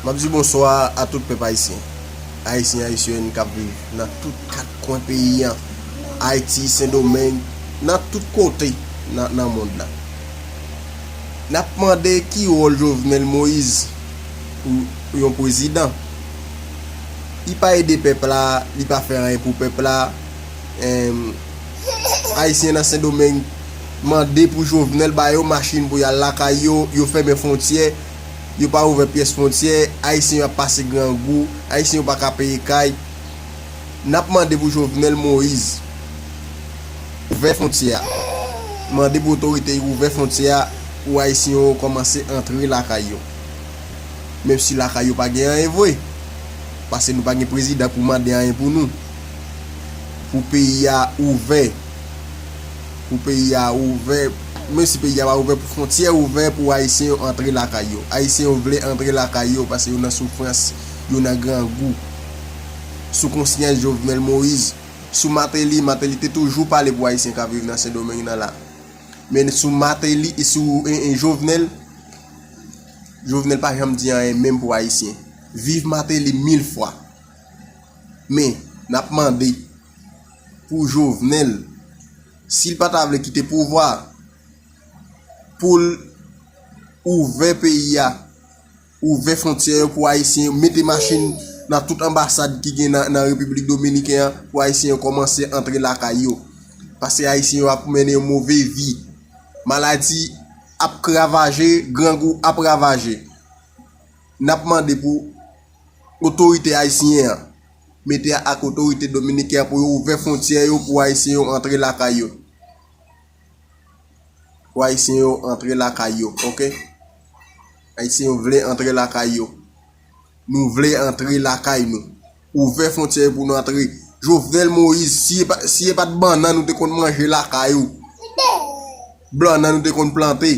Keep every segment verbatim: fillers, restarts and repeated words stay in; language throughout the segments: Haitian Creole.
M ap di bonswa a tout pèp ayisyen, ayisyen, ayisyèn k ap viv nan tout kat kwen peyi an, Ayiti, Sendomeng, nan tout kote nan, nan mond lan. N ap mande ki wòl Jovenel Moïse pou yon prezidan. Li pa ede pèp la, li pa fè anyen pou pèp la. Em, Ayisyen nan Sendomeng mande pou Jovenel ba yo machin pou y al lakay yo, yo fèmen fwontyè, yo pa ouvè pyès fwontyè, Ayisyen yo ap pase grangou, Ayisyen yo pa ka peye kay. N ap mande pou Jovenel Moïse ouvè fwontyè a. Mande pou otorite yo ouvè fwontyè a pou Ayisyen yo kòmanse antre lakay yo. Menm si lakay yo pa gen anyen vre. Paske nou pa gen prezidan pou mande anyen pou nou. Pou peyi a ouvè. Pou peyi a ouvè. Menm si peyi a pa ouvè, pou fwontyè ouvè pou Ayisyen yo antre lakay yo. Ayisyen yo vle antre lakay yo paske yo nan soufrans, yo nan grangou. Sou konsyans Jovenel Moïse, sou Martelly, Martelly te toujou pale pou Ayisyen k ap viv nan Sendomeng nan la. Men sou Martelly e sou, e, e, Jovenel, Jovenel pa janm di anyen menm pou Ayisyen. Viv Martelly mil fwa. Men, n ap mande pou Jovenel, si l pa ta vle kite pouvwa, pou l ouvè peyi a, ouvè fwontyè yo pou Ayisyen yo, mete machin nan tout anbasad ki gen nan, nan Repiblik Dominiken an, pou Ayisyen yo kòmanse antre lakay yo. Paske Ayisyen yo ap mennen yon move vi. Maladi ap ravaje, grangou ap ravaje. N ap mande pou otorite ayisyen an mete ak otorite dominiken an pou yo ouvè fwontyè yo pou Ayisyen yo antre lakay yo. Pou Ayisyen yo antre lakay yo, oke? Ayisyen yo vle antre lakay yo. Nou vle antre lakay nou. Ouvè fwontyè yo pou nou antre. Jovenel Moïse, si e pa, si e pa t bannann ou te konn manje lakay ou, bannann ou te konn plante,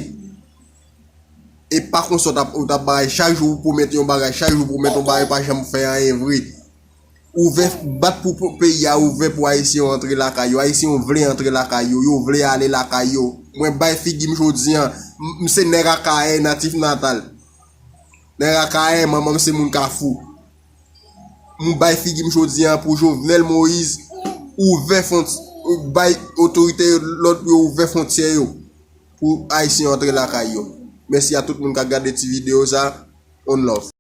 e pa konsa w t ap, w t ap bay, chak jou ou pwomèt yon bagay, chak jou ou pwomèt yon bagay, pa janm fè anyen vre. Ouvè, bat pou, pou peyi a ouvè pou Ayisyen yo antre lakay yo. Ayisyen yo vle antre lakay yo, yo vle ale lakay yo. Mwen bay figi m jodi an, m, m se nèg Akayè natif natal. Nèg Akayè, manman m se moun Kafou. M bay figi m jodi an pou Jovenel Moïse ouvè fwont-, bay otorite yo lòd pou yo ouvè fwontyè yo pou Ayisyen yo antre lakay yo. Mèsi a tout moun k ap gade ti videyo sa. On love.